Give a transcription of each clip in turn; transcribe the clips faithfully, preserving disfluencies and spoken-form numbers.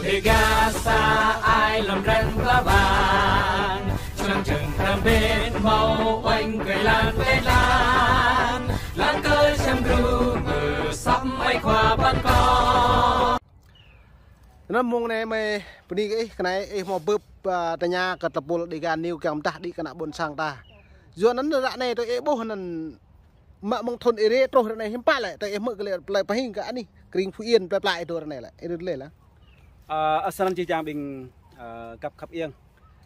Dêgar sa ai lŏm răng pla bang, čơnăng čơng răm ƀĕ hmâo uănh kơi lan kơi lan, lan kơi čăm gru mơ săp mai khua păn kơ. Anŭn mông anai mơi bơni kơ ih, kơ anai ih hmâo bưp, a, tơña kơ tơpul Dêgar News kiăng pơdah đĭ kơ ană ƀôn sang ta. Yua anŭn ră anai tui ih ƀuh anŭn mă mơ̆ng thŭn ih rai truh ră anai hiư̆m pă lĕ, tui ih hmư̆ kơ lĕ plơi pơhing kơ anih, kring Phú Yên plơi pla ih dŏ ră anai lĕ, ih rut lĕ lah. Ơ, ơ, sơnăn jih jang ƀing, ơ, găp khăp iêng.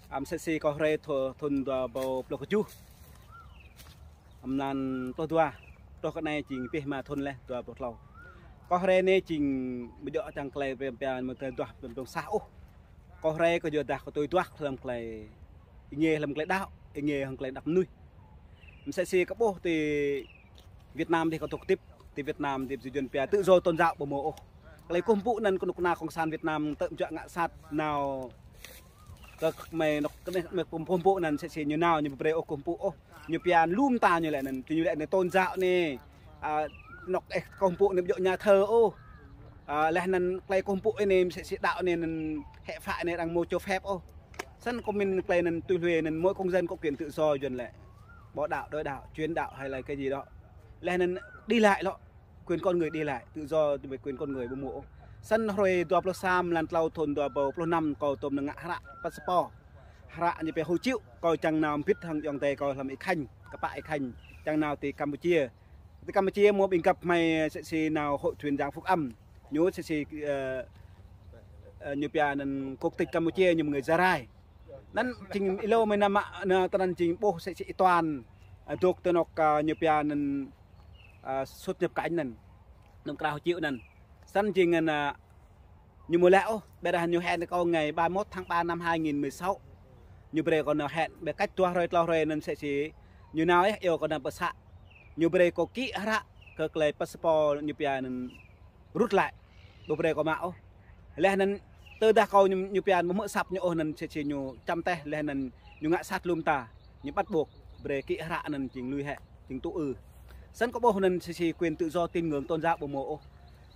Ăm sĕ si kâo rai thŭ-, thŭn dua rơbâo pluh kơjuh. Ăm mlan pluh dua. Truh kơ anai jing pĕ ma thŭn leh dua pluh klâo. Kâo rai anai jing ƀu djơ̆ čang tơlơi pia mơ̆ tơlơi duah pơdŏng sah ôh. Kâo rai kơ yua dah kâo tui duah hlăm tơlơi ih ngă hlăm tơlơi đaŏ, ih ngă hlăm tơlơi đăp mơnuih. Mơsĕ si kơ ƀuh ti Việt Nam dih kâo tŏk tip, ti Việt Nam dih či Yuan pia tự do tôn giáo ƀu mơ̆ ôh. Tơlơi kơkuh pơpŭ anŭn kơnuk kơna Cộng sản Việt Nam tơm juă ngă sat nao kơ mơi anŏ kơneh mơi kơkuh pơpŭ anŭn mơsĕ si ñu nao ñu ƀu brơi ôh kơkuh pơpŭ ôh. Ñu pia lu mơta ñu lĕ anŭn, ñu lĕ anai tôn giáo anai, a, anŏ ih kơkuh pơpŭ anai ƀu djơ̆ nhà thờ ôh. A, leh anŭn tơlơi kơkuh pơpŭ anai mơsĕ si đaŏ anai anŭn hĕ phă anai arăng ƀu cho phép ôh. Săn kơ min tơlơi anŭn tui lui anŭn mỗi công dân có quyền tự do Yuan lĕ. Bỏ đạo, đổi đạo, chuyển đạo hay là cái gì đó. Leh anŭn đi lại lŏ. Quyền con người đi lại, tự do về quyền con người ƀu mơ̆ ôh. Săn hrơi dua pluh sa mlan klâo thŭn dua rơbâo pluh năm kâo tŏm nao ngă hră passport. Hră ñu pia hộ chiếu, kâo čang nao mbĭt hăng ayŏng adơi kâo hlăm Y Khanh, kơpă Y Khanh, čang nao ti Campuchia. Ti Campuchia mơ̆ ƀing găp mơi mơsĕ si nao hội truyền giảng Phúc Âm. Ñu mơsĕ si, ơ, ơ, ñu pia anŭn quốc tịch Campuchia ñu mơ̆ người Gia Rai. Anŭn jing ih lŏ mơi nao mă, nao tơnăn jing ƀuh mơsĕ si Y Tuan, ơ, dŏ tơ anŏ, ơ, ñu pia anŭn, ơ, xuất nhập cảnh anŭn. Anŭn krao hộ chiếu anŭn. Săn jing anŭn, ơ, ñu ƀu lĕ ôh, ƀiădah ñu hẹn kâo ngày ba mươi mốt tháng ba năm hai nghìn mười sáu. Ñu brơi kâo nao hẹn, ƀiă cách dua hrơi klâo hrơi anŭn mơsĕ si ñu nao ih iâu kâo nao pơ să. Ñu brơi kâo ký hră kơ tơlơi passport ñu pia anŭn rút lại. Ƀu brơi kâo mă ôh. Leh anŭn tơdah kâo ñu, ñu pia ƀu hmư̆ asăp ñu ôh anŭn mơsĕ si ñu čăm teh, leh anŭn ñu ngă sat lu mơta, ñu bắt buộc brơi ký hră anŭn jing lui hĕ, jing tŭ ư. Săn kâo ƀuh anŭn mơsĕ si quyền tự do tín ngưỡng tôn giáo ƀu mơ̆ ôh.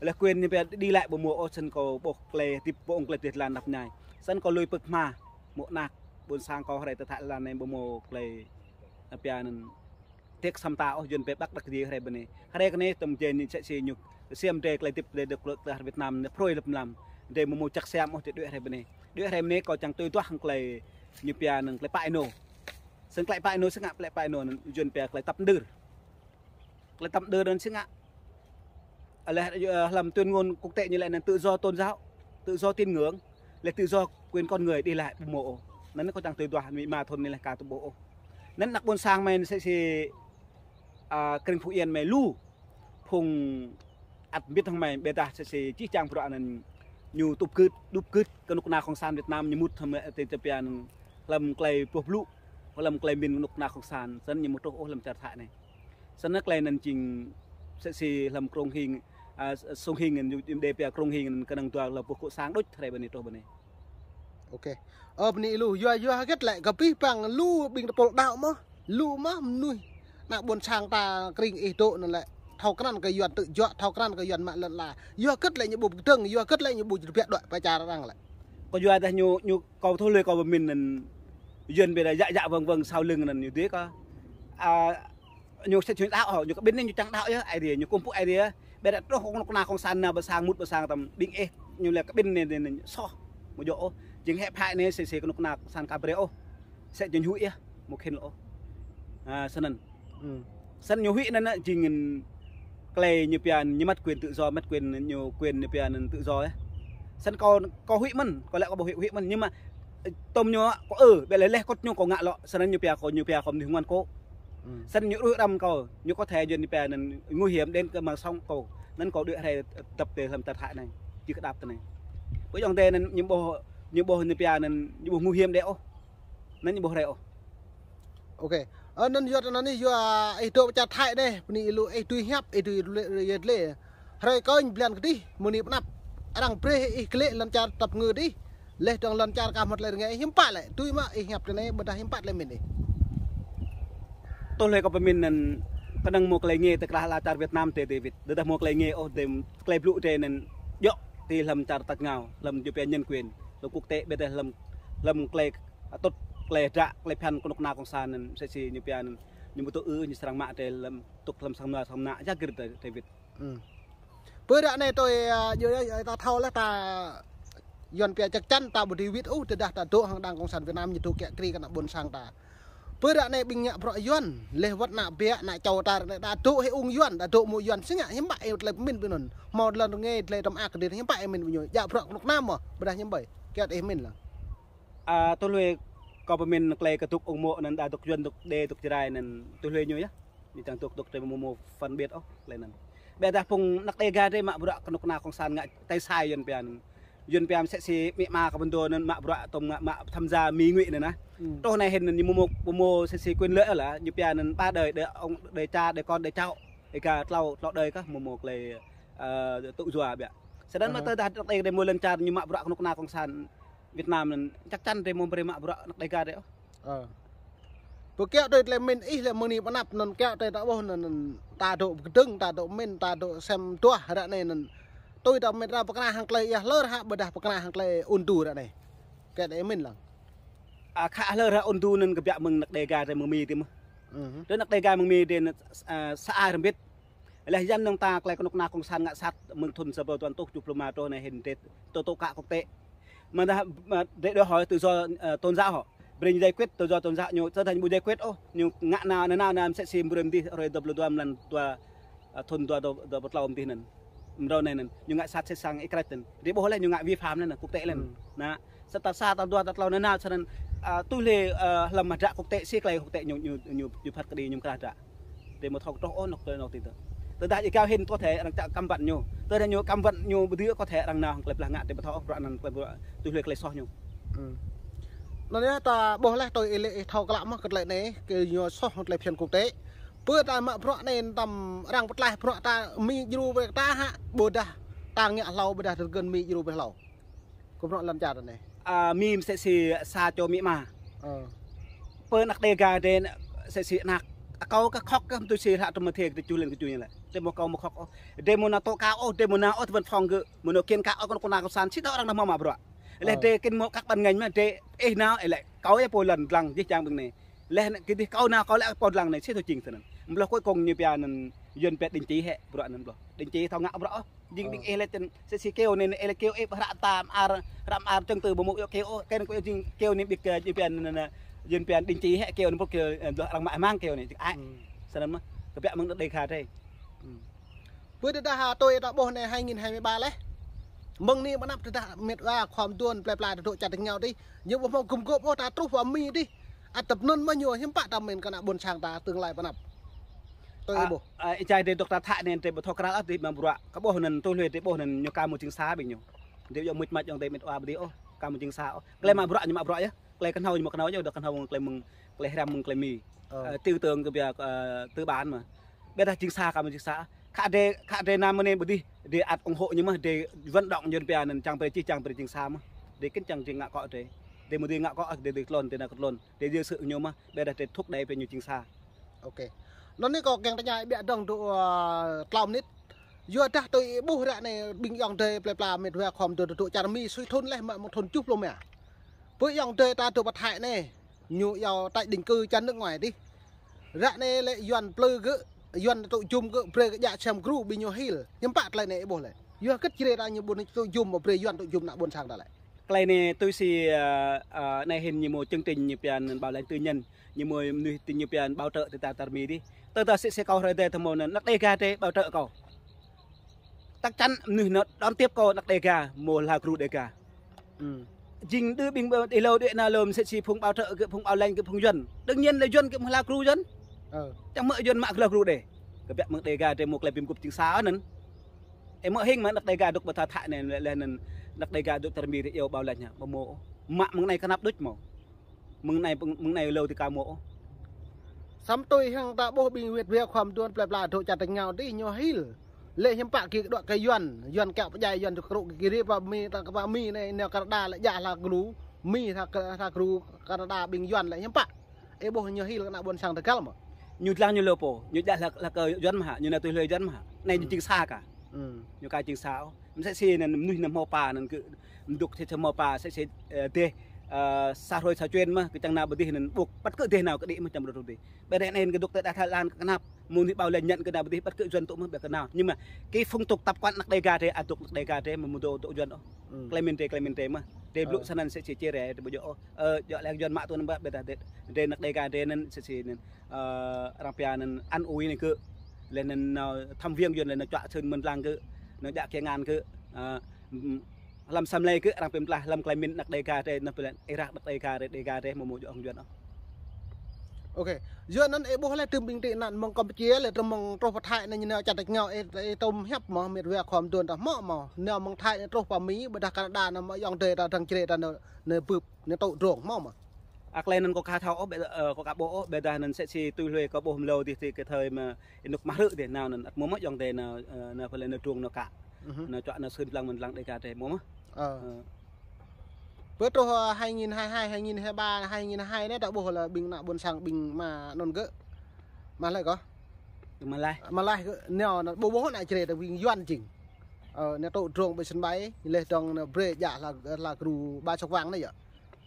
Leh quyền ñu pia đi lại ƀu mơ̆ ôh, săn kâo ƀuh tơlơi tip ƀu ung tơlơi tih lan năp ñai. Săn kâo lui pơk hma, mơ̆ anăk, ƀôn sang kâo hrơi tơ Thái Lan anai ƀu mơ̆ tơlơi, ơ, pia anŭn tĕk sa mơta ôh, Yuan pia ƀăk đăk dih hrơi bơnê. Hrơi kơ anai tơm jai ñu mơsĕ si ñu siam drơi tơlơi tip drơi dŏ klơ tơ Việt Nam anai phrơi lăp mlam. Drơi mơ̆ mơ̆ čăk siam ôh ti đuaĭ hrơi bơnê. Đuaĭ hrơi bơnê kâo čang tui duah hăng tơlơi ñu pia anŭn tơlơi pă ênô. Săn tơlơi pă ênô sĭt ngă tơlơi pă ênô anŭn Yuan pia tơlơi tăp mơdơr. Tơlơi tăp mơdơr anŭn sĭt ngă. Leh, ơ, hlăm tuyên ngôn quốc tế ñu lĕ anŭn tự do tôn giáo, tự do tín ngưỡng, leh tự do quyền con người đi lại ƀu mơ̆ ôh. Anŭn kâo čang tui duah mĭ ma thŭn anai leh ka tŭ ƀuh ôh. Anŭn anăk ƀôn sang mơi mơsĕ si, a, kring Phú Yên mơi lu. Phung ăt mbĭt hăng mơi ƀiădah mơsĕ si jih jang bruă anŭn ñu tŭp gưt, đup gưt kơnuk kơna Cộng sản Việt Nam ñu mŭt hăng mơi ti tơpian hlăm tơlơi boh blŭ, hlăm tơlơi min kơnuk kơna Cộng sản, săn ñu mŭt truh ôh hlăm čar Thái anai. Săn anŭn tơlơi anŭn jing mơsĕ si hlăm Krông Hing, a, Sông Hing, ñu đe pia Krông Hing, kơnơ̆ng dua lơ boh kŏ sang đôč hrơi bơnê truh bơnê. Ok. Ơ, bơni lu, yua, yua hơget lĕ kơ pih păng lu ƀing tơpul đaŏ mơ̆, lu mơ̆ mơnuih. Ană ƀôn sang ta kring ih dŏ anŭn lĕ. Thâo krăn kơ Yuan tŭ juă, thâo krăn kơ Yuan mă lŏn ala. Yua hơget lĕ ñu ƀu pơkơdơ̆ng, yua hơget lĕ ñu ƀu rơbeh đuaĭ pơ čar arăng lĕ. Kơ yua dah ñu, ñu kâo thâo lui kâo pơmĭn anŭn Yuan ƀiădah djă djă wơ̆ng wơ̆ng sau lưng anŭn ñu dih kơ. A, ñu sĕ čuñ đaŏ hŏ, ñu kơ ƀing anai ñu čang đaŏ yơh, Aê Diê, ñu kơkuh pơpŭ Aê Diê. Ƀiădah truh kơnuk kơna Cộng sản nao pơ sang mŭt pơ sang tăm ƀing ih, ñu lĕ kơ ƀing anai, anai, anai soh. Mơ̆ djơ̆ ôh, jing hĕ phai anai mơsĕ si kơnuk kơna Cộng sản ka brơi ôh. Mơsĕ jing huĭ yơh, mơ̆ khĭn lơ ôh. A, săn anŭn. Hmm. Săn ñu huĭ anŭn anŭn jing tơlơi ñu pia ñu măt quyền tự do, măt quyền ñu, quyền ñu pia anŭn tự do yơh. Săn kâo, kâo huĭ mơ̆n, kâo lĕ kâo ƀu huĭ, huĭ mơ̆n, nhưng mà, ơ, tơm ñu kâo ơ, ƀiădah leh leh kŏt ñu kâo ngă lŏ, săn anŭn ñu pia kâo, ñu pia kâo mơnuih ngoan kŏ. Hmm. Săn ñu đuaĭ răm kâo, ñu có thể Yuan ñu pia anŭn nguy hiểm đến cái mạng sống kâo. Anŭn kâo đuaĭ hrơi tơpă tơ hlăm čar Thái anai, či kơdŏp tơ anai. Ƀơi ayŏng adơi anŭn ñu ƀuh, ñu ƀuh ñu pia anŭn ñu ƀuh nguy hiểm đơi ôh. Anŭn ñu ƀuh hrơi ôh. Ok. Ơ, anŭn yua anŭn anai yua ih dŏ pơ čar Thái anai, bơni lu ih tui hiăp, ih tui lĕ, lĕ, lĕ. Hrơi kơnh blan kơdih, mơ̆ng anai pơ anăp. Arăng brơi ih glaĭ lŏn čar tơpă ngơ dih. Leh dơ̆ng lŏn čar kah mơ̆t lĕ rơngai hiư̆m pă lĕ. Tui mă ih hiăp tơ anai, ƀôdah hiư̆m pă lĕ min ih. Tơlơi kâo pơmĭn anŭn kơnơ̆ng mơ̆ tơlơi ngă tơ krah ala čar Việt Nam tơ David. Tơdah mơ̆ tơlơi ngă ôh tơ tơlơi blŭ tơ anŭn djơ̆. Ti hlăm čar tač ngao, hlăm ñu pia nhân quyền, hlăm quốc tế, ƀiădah hlăm, hlăm tơlơi, a, tŭt tơlơi hdră, tơlơi phiăn kơnuk kơna cộng sản anŭn, msĕ si ñu pia anŭn, ñu ƀu tŭ ư, ñu srăng mă drơi hlăm, tŭk hlăm sang nua sang mơnă, jak gir drơi, drơi wĭt. Ư. Pơ ră anai tui, a, yua, yua, ta thâo laih ta Yuan pia chắc chắn ta ƀu dưi wĭt ôh, tơdah ta dŏ hăng đảng cộng sản Việt Nam ñu dŏ kiă kriê kơ ană ƀôn sang ta. Pơ ră anai ƀing ngă bruă Yuan, laih wơ̆t ană ƀiă, ană čô ta ră anai ta dŏ hĭ ung Yuan, ta dŏ mơ̆ Yuan, si ngă hiư̆m pă ih tơlơi pơmĭn ƀing anŭn. Hmâo lŏn rơngai tơlơi tơm ak kơđi hiư̆m pă ih mĭn ƀing ñu. Djă bruă kơnuk kơna mơ̆, ƀiădah hiư̆m ƀơi. Kiăo ih mĭn lăng. A, tui hlue kâo pơmĭn tơlơi kơ dŏ ung mô̆ anŭn, đa dŏ Yuan, dŏ Đê, dŏ Jrai anŭn, tui hlue ñu yơh. Ñu čang dŏ, dŏ drơi mơ̆ mơ̆ phân biệt ôh, tơlơi anŭn. Ƀiădah phung ană Đêga drơi mă bruă kơnuk kơna cộng sản ngă tay sai Yuan pia anŭn. Yuan pia msĕ si amĭ ama kơ ƀôn dô anŭn mă bruă tơm ngă mă tham gia Mi Ngụy anŭn nah. Ư. Truh anai hĭn anŭn ñu mơ̆ mơ̆, mơ̆ mơ̆ msĕ si quyền lợi lah, ñu pia anŭn ba đời, đời ông, đời cha, đời con, đời cháu. Êka tlâo, tlâo đời kah mơ̆ mơ̆ tơlơi, ơ, tŭ yua biă. Sơdang mơ̆ tơdah ană Đêga drơi mơ̆ lŏn čar ñu mă bruă kơnuk kơna cộng sản Việt Nam anŭn chắc chắn drơi mơ̆ brơi mă bruă ană Đêga drơi ôh. Ơ. Pơ kiăo tui tơlơi mĭn ih lĕ mơ̆ng anai pơ anăp anŭn kiăo tui ta ƀuh anŭn, anŭn ta dŏ pơkơdơ̆ng, ta dŏ mĭn, ta dŏ sem duah ră anai anŭn. Tui ta mĭn ră pơkra hăng tơlơi ia hlơr hă, ƀiădah pơkra hăng tơlơi ŭn tu ră anai. Kiăo tui ih mĭn lăng. A, khă hlơr hă ŭn tu anŭn kơ biă mơ̆ng ană Đêga drơi mơ̆ng Mi drơi mơ̆. Ư. Drơi ană Đêga mơ̆ng Mi drơi anŭn, a, sa ai rơmbit. Laih yăn nơ̆ng ta tơlơi kơnuk kơna cộng sản ngă sat mơ̆ng thun sa rơbâo tơwan tuh tơjuh pluh rơma truh anai hĭn drơi tŏ tŏ kơ quốc tế. Mơ̆ dah, mơ̆ drơi đòi hỏi tự do, ơ, tôn giáo hŏ. Brơi ñu giải quyết tự do tôn giáo ñu, tơdah ñu ƀu giải quyết ôh, ñu ngă nao, nao, nao, nao, msĕ si brơi mơ̆ dih, hrơi dua pluh dua mlan dua, ơ, thun dua, dua, dua pluh tlâo mơ̆ dih anŭn. Mrâo anai anŭn, ñu ngă sat sĕ sang ih krăč anŭn. Drơi ƀuh laih ñu ngă vi phạm anŭn, quốc tế laih anŭn. Ư. Nah, sa tal sa, tal dua, tal tlâo nao nao, sơnăn, a, tui hlue, ơ, hlăm mă hdră quốc tế, si tơlơi quốc tế ñu, ñu, ñu, ñu phat kơđi ñu mơkrah hdră. Drơi mơ̆ thâo kơ truh ôh anŏ tơlơi anŏ tui tơ. Tơdah ih kiăo hĭn có thể arăng čă cấm vận ñu. Tơdah ñu cấm vận ñu ƀu dưi có thể arăng nao hăng tơlơi blah ngă drơi mơ̆ thâo ôh bruă anŭn tơlơi bruă tui hlue tơlơi soh ñu. Ư. Anŭn yơh ta ƀuh laih tui ih lĕ ih thâo klă mơ̆ kơ tơlơi anai, kơ ñu soh hăng tơlơi phiăn quốc tế. Pơ ta mă bruă anai tơm arăng pơtlaih bruă ta Mi djru brơi ta hă, ƀôdah ta ngă hlâo ƀôdah tơgơ̆n Mi djru brơi hlâo. Kơ bruă lŏn čar anai. A, Mi msĕ si sa čô amĭ ama. Ơ. Pơ ană Đêga drơi msĕ si ană. Kâo kơ khŏk kơ mơ̆ tui si hlak tơm mơthê kơ tơjuh lĕn kơ tơjuh ñu lĕ. Drơi mơ̆ kâo mơ̆ khŏk ôh. Drơi mơ̆ nao tŏ kâo ôh, drơi mơ̆ nao ôh tơ văn phòng gơ̆. Mơ̆ nao kiăng kâo ôh kơnuk kơna cộng sản, si tŏ arăng nao mă mă bruă. Laih drơi kiăng mơ̆ kăk ban ngăn mơ̆ drơi ih nao, ih lĕ kâo yơh pô lŏn lăng jih jang ƀing anai. Laih anŭn kơ dih kâo nao kâo lĕ pô lăng anai, si tŏ jing tơ anŭn. Mlâo cuối cùng ñu pia anŭn Yuan pia định chỉ hĕ, bruă anŭn mlâo. Định chỉ thâo ngă bruă ôh. Jing ƀing ih lĕ tơ̆n, si si kêu anai, ih lĕ kêu ih hră tam ar, hră tam ar chứng từ ƀu mơ̆ yua kêu ôh, kơ anŭn kơ jing kêu anai ƀing kơ, ñu pia anŭn, anŭn, Yuan pia định chỉ hĕ kêu anŭn, ƀu kêu, ơ, arăng mă mang kêu anai, jing ai. Sơnăn mơ̆, kơ biă mơ̆ng ană Đêga drơi. Ư. Pơ tơdah tui ta ƀuh anai hai nghìn hai mươi ba laih. Mơ̆ng anai pơ anăp tơdah mĕt wa khua mơduôn plơi pla ta dŏ čar tač ngao dih. Ñu ƀu hmâo gum gôp ôh ta truh pơ Mi dih. Ăt tơpơnŭn mơ̆ ñu hiư̆m pă ta mĭn kơ ană ƀôn sang ta tương lai pơ anăp. Tui ih ƀuh. A, ih čai drơi dŏ ta thă anai drơi ƀu thâo krăl ôh drơi mă bruă. Kơ ƀuh anŭn tui hlue drơi ƀuh anŭn ñu ka mơ̆ jing sa ƀing ñu. Drơi yua mưč mač yŏng drơi mĕt wa ƀu dih ôh. Ka mơ̆ jing sa ôh. Tơlơi mă bruă ñu mă bruă yơh. Tơlơi kơnhâo ñu mă kơnhâo yơh, dŏ kơnhâo mơ̆ng tơlơi mơ̆ng, tơlơi hrăm mơ̆ng tơlơi Mi. Ơ, tư tưởng kơ biă, ơ, tư bản mơ̆. Ƀiădah jing sa ka mơ̆ jing sa. Khă drơi, khă drơi anăm mơ̆ anai ƀu dih, drơi ăt ủng hộ ñu mơ̆, drơi vận động Yuan pia anŭn čang brơi jih čang brơi jing sa mơ̆. Drơi kĭn čang jing ngă akŏ drơi. Drơi mơ̆ dưi ngă akŏ, drơi dưi tlôn, drơi nao kơ tlôn. Drơi dưi sư̆ ñu mơ̆, ƀiădah drơi thúc đẩy pơ ñu jing sa. Ôkê. Anŭn anai kâo kiăng tơña ih biă dơ̆ng dŏ, ơ, tlâo mơnit. Yua dah tui ih ƀuh ră anai ƀing ayŏng adơi plơi pla mĕt wa khua mơduôn dŏ čar Mi sui thun laih mă mơ̆ng thun tơjuh pluh rơma. Pơ ayŏng adơi ta dŏ pơ Thái anai. Ñu iâu tái định cư čar nước ngoài dih. Ră anai lĕ Yuan plư gơ̆, Yuan tŭ jum gơ̆, brơi gơ̆ djă sem gru ƀing ñu hil. Hiư̆m pă tơlơi anai ih ƀuh lĕ. Yua hơget čơrê ta ñu ƀu tŭ jum brơi Yuan tŭ jum ană ƀôn sang ta lĕ. Tơlơi anai tui si, ơ, ơ, anai hĭn ñu mơ̆ chương trình ñu pia anŭn bảo lãnh tư nhân, ñu mơ̆ mơnuih tơ ñu pia anŭn bảo trợ tơ ta čar Mi dih. Tơdah si si kâo hrơi adai tơ mơ̆ anŭn ană Đêga drơi bảo trợ kâo. Chắc chắn mơnuih nao đón tiếp kâo ană Đêga, mơ̆ hla gru Đêga. Ư. Jing đơ ƀing ƀơ, ih hlâo đuaĭ nao lŏm msĕ si phung bảo trợ kơ phung bảo lãnh kơ phung Yuan. Đương nhiên lĕ Yuan kơ mơ̆ hla gru Yuan. Ơ. Čang mơ̆ Yuan mă hla gru đơi. Kơ biă mơ̆ng Đêga drơi mơ̆ tơlơi ƀing gŭp jing sa anŭn. Ih mơ̆ hing mơ̆ ană Đêga dŏ pơ ta thă anai lĕ, lĕ anŭn ană Đêga dŏ čar Mi drơi iâu bảo lãnh hă, ƀu mơ̆. Mă mơ̆ng anai kơnăp đôč mơ̆. Mơ̆ng anai, mơ̆ng anai hlâo tơ ka mơ̆. Samơ̆ tui hăng ta ƀuh ƀing mĕt wa khua mơduôn plơi pla dŏ čar tač ngao dih ñu hil. Lĕ hiư̆m pă gih dŏ kơ Yuan, Yuan kiaŏ pơdjai Yuan dŏ krŭ gih ri pơ Mi, ta kơ pơ Mi anai, nao Canada lĕ djă hla gru Mi, hla, hla gru Canada ƀing Yuan lĕ hiư̆m pă. Ih ƀuh ñu hil kơ ană ƀôn sang tơgal mơ̆. Ñu dlăng ñu hlâo pô, ñu djă hla, hla kơ Yuan mơ̆ hă, ñu nao tui hlue Yuan mơ̆ hă. Anai ñu jing sa kah. Ư. Ñu ka jing sa ôh. Msĕ si anŭn mơnuih anŭn hmâo pă anŭn kơ mdŭk si hmâo pă msĕ si, ơ, dêh, ơ, sa hrơi sa čuen mơ̆n kơ čang nao pơ dêh anŭn ƀuh. Păt kơ dêh nao kơ đĭ mơ̆n čang ƀrô dêh. Ƀơi anŭn kơ dŭk tơ đah Thái Lan kơ kơnap. Mơ̆n hĭ ƀâo lĕ ñăn kơ nao pơ dêh păt kơ Yuan tŭ mơ̆n ƀơi kơ nao. Nhưng mà cái phong tục tập quán anăk Đêga drei, adŭk anăk Đêga drei mơ̆n mơdô tŭ Yuan ôh. Klei mĭn drei, klei mĭn drei mơ̆n. Drei blŭ sa anŭn msĕ si čê rê, drei ƀu djơ̆ ôh. Ơ, djơ̆ lĕ Yuan mă tŭ anŭn ƀă, ƀiădah drei, drei anăk Đêga drei anŭn msĕ si anŭn, ơ, arăng pia anŭn ăn ui anai kơ. Lĕ anŭn nao thăm viếng Yuan, lĕ nao čuă sưn mơ̆n lăng kơ. Nao djă kiăng ngăn kơ. Ơ, hlăm sam lei kơ arăng pơmtlaih hlăm klei mĭn anăk Đêga drei, anŭn pơlĕ ih rah anăk Đêga drei, Đêga drei hmâo mơ̆ djơ̆ ôh Yuan ôh. Ok. Yuan anŭn ih ƀuh lĕ tơm ƀing ti anŭn mơ̆ng Kampuchia lĕ tơm mơ̆ng truh pơ Thái anŭn ñu nao čăt ngao ih, ih tŭm hiăp mơ̆, mĭt wa khom tuan ta hmâo mơ̆. Nao mơ̆ng Thái anŭn truh pơ Mi, ƀiădah Canada anŭn mơ̆ ayŏng adơi ta dơ̆ng črê ta anŭn, anŭn bưp, anŭn tŭ drông hmâo mơ̆. Ơ, klei anŭn kâo ka thâo ôh, ƀiă, ơ, kâo ka ƀuh ôh, ƀiădah anŭn msĕ si tui hlue kâo ƀuh mlâo dih ti kơ thơi mơ̆ ih nuk mă hrư̆ dih nao anŭn ăt mơ̆ mơ̆ ayŏng adơi nao, ơ, nao pơlĕ nao drông nao kă. Nao čuă nao sưn lăng mơ̆n lăng Đêga drei mơ̆ mơ̆. Ơ. Ơ. Pơ truh, ơ, hai nghìn hai hai, hai nghìn hai ba, hai nghìn hai anai ta ƀuh lĕ ƀing anăk ƀôn sang ƀing mă anŭn gơ̆. Mă lĕ kơ? Mă lĕ. Mă lĕ gơ̆ nao anŭn ƀuh ƀuh anăk črê ta ƀing Yuan jing. Ơ, nao tŭ drông ƀơi sân bay, lĕ dơ̆ng nao brơi djă hla, hla gru ba sŏk wang anai yơh.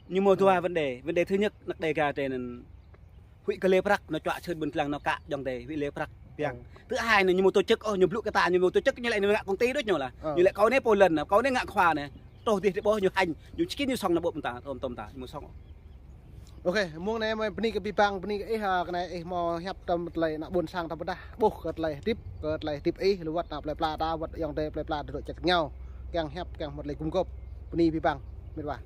Ñu mơ̆ dua vấn đề. Vấn đề thứ nhất, anăk Đêga drei anŭn huĭ kơ lĕ prăk, nao čuă sưn mơ̆n lăng nao kă ayŏng adơi, huĭ lĕ prăk. Piăng. Thứ hai anŭn ñu mơ̆ tổ chức ôh, ñu blŭ kơ ta, ñu mơ̆ tổ chức ñu lĕ ñu ngă công ty đôč ñu lah. Ñu lĕ kâo anai pô lŏn, kâo anai ngă khua anai. Truh dih drei ƀuh ñu hanh, ñu čơkĭn ñu sŏng nao ƀô̆ mơta, tơm tơm ta, ñu mơ̆ sŏng. Ok, mơ̆ng anai mơi bơni kơ abih bang, bơni kơ ih, ơ, kơ anai ih hmâo hiăp tơm tơlơi anăk ƀôn sang ta pơdah, ƀuh kơ tơlơi hơdip, kơ tơlơi hơdip ih, lu wơ̆t anăk plơi pla ta, wơ̆t ayŏng adơi plơi pla ta dŏ čăt ngao. Kiăng hiăp, kiăng hmâo tơlơi gum gôp. Bơni abih bang, mĭt wa.